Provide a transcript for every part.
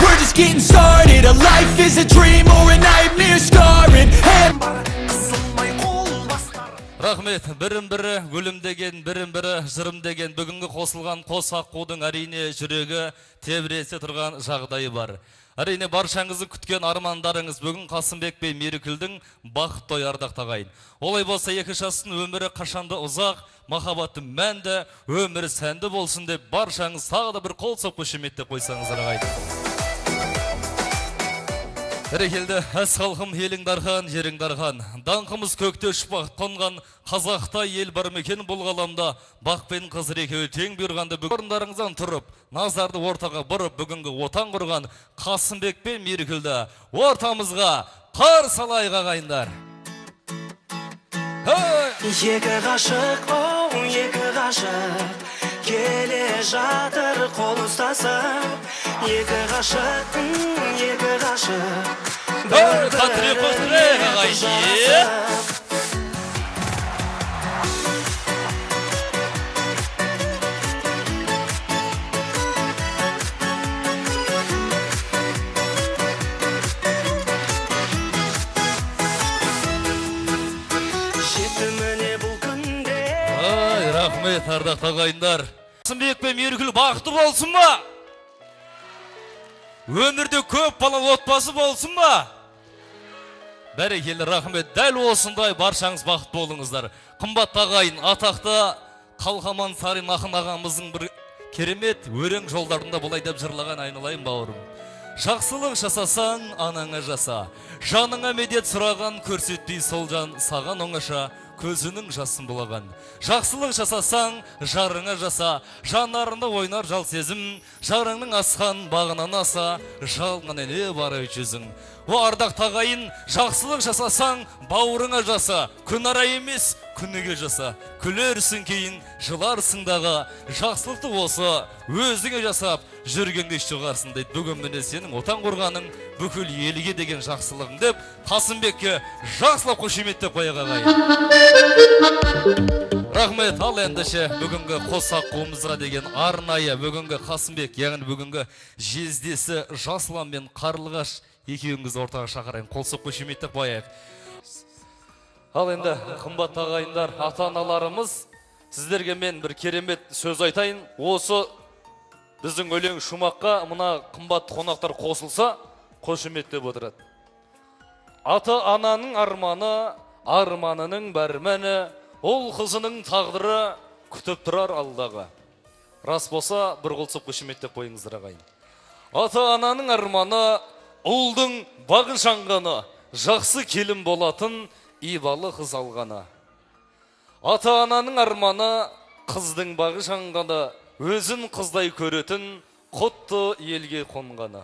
We're just getting started. A life is a dream or a nightmare scarring. Рахмет, бірін-бірі гүлім деген, бірін-бірі жырым деген бүгінгі қосылған қос аққудың әрине жүрегі тебіресе тұрған жағдайы бар. Әрине баршаңызды күткен армандарыңыз бүгін Қасымбек пен Мерікүлдің бақыт тойы ардақты ағайын. Олай болса екі жастың өмірі қашанда ұзақ, махаббаты мәнді, өмірі сәнді болсын деп баршаңыз тағы да бір қол соғып қошеметтеп қойсаңыздар ағайын. Бәрекелді, әз халқым, елің дархан, жерің дархан. Даңқымыз көкте ұшып қонған қазақта ел бар мекен бұл ғаламда. Бақ пен қызыр екеуі тең бұйырғанда бүгін орындарыңыздан тұрып, назарды ортаға бұрып, бүгінгі отан құрған Қасымбек пен Мерікүлді ортамызға қарсы алайық ағайындар. Екі ғашық, оу, екі ғашық, келе жатыр қол ұстасып. Екі ғашық, екі ғашық, бір-біріне жарасып. Жетті міне бұл күнде. Ай, рахмет, ардақты ағайындар. Қасымбек пен Мерікүл бақытты болсын ба? Өмірде көп балалы отбасы болсын ба? Бәрекелді, рахмет. Дәл осындай баршаңыз бақытты болыңыздар. Қымбатты ағайын, атақты Қалқаман Сарин ақын ағамыздың бір керемет өлең жолдарында былай деп жырлаған, айналайын бауырым. Жақсылық жасасаң, анаңа жаса. Жаныңа медет сұраған, көрсетпей сол жан саған оңаша, көзінің жасын бұлаған. Жақсылық жасасаң, жарыңа жаса. Жанарында ойнар жал сезім, жарыңның асқан бағынан аса, жалған еле бар жүзің. О ардақты ағайын, жақсылық жасасаң, бауырыңа жаса. Күн ара емес, күніге жаса. Күлерсің кейін, жыларсың дағы, жақсылықты осы өзіңе жасап, жүргенде шығарсың дейді. Бүгін міне сенің отан құрғаның, бүкіл елге деген жақсылығың деп, Қасымбекке жақсылап қошеметтеп қояйық ағайын. Рахмет, ал ендеше бүгінгі қос аққуымызға деген арнайы бүгінгі Қасымбек, яғни бүгінгі жездесі Жасұлан мен Қарлығаш екеуіңізді ортаға шақырайын. Қол соғып қошеметтеп қояйық. Ал енді қымбатты ағайындар, ата-аналарымыз, сіздерге мен бір керемет сөз айтайын. Осы біздің өлең шумаққа мына қымбатты қонақтар қосылса, қошеметтеп отырады. Ата-ананың арманы, арманының бәрі мәні, ол қызының тағдыры күтіп тұрар алдағы. Рас болса, бір қол соғып қошеметтеп қойыңыздар ағайын. Ата-ананың арманы, ұлдың бағы жанғаны, жақсы келін болатын ибалы қыз алғаны. Ата-ананың арманы, қыздың бағы жанғаны, өзін қыздай көретін құтты елге қонғаны.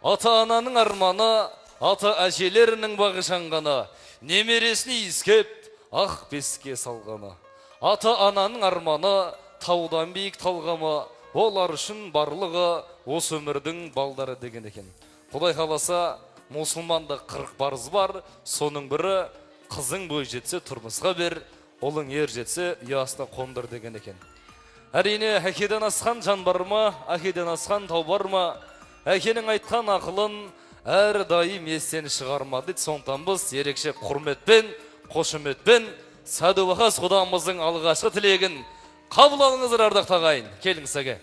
Ата-ананың арманы, ата-әжелерінің бағы жанғаны, немересін иіскеп, ақ бесікке салғаны. Ата-ананың арманы, таудан биік талғамы, олар үшін барлығы осы өмірдің балдары деген екен. Құдай қаласа, мұсылманда 40 парыз бар, соның бірі қызың бой жетсе тұрмысқа бер, ұлың ер жетсе ұясына қондыр деген екен. Әрине, әкеден асқан жан бар ма, әкеден асқан тау бар ма, әкенің айтқан ақылын әрдайым естен шығарма дейді. Сондықтан біз ерекше құрметпен, қошеметпен Сәдуақас құдамыздың алғашқы тілегін қабыл алыңыздар, ардақты ағайын. Келіңіз, әке.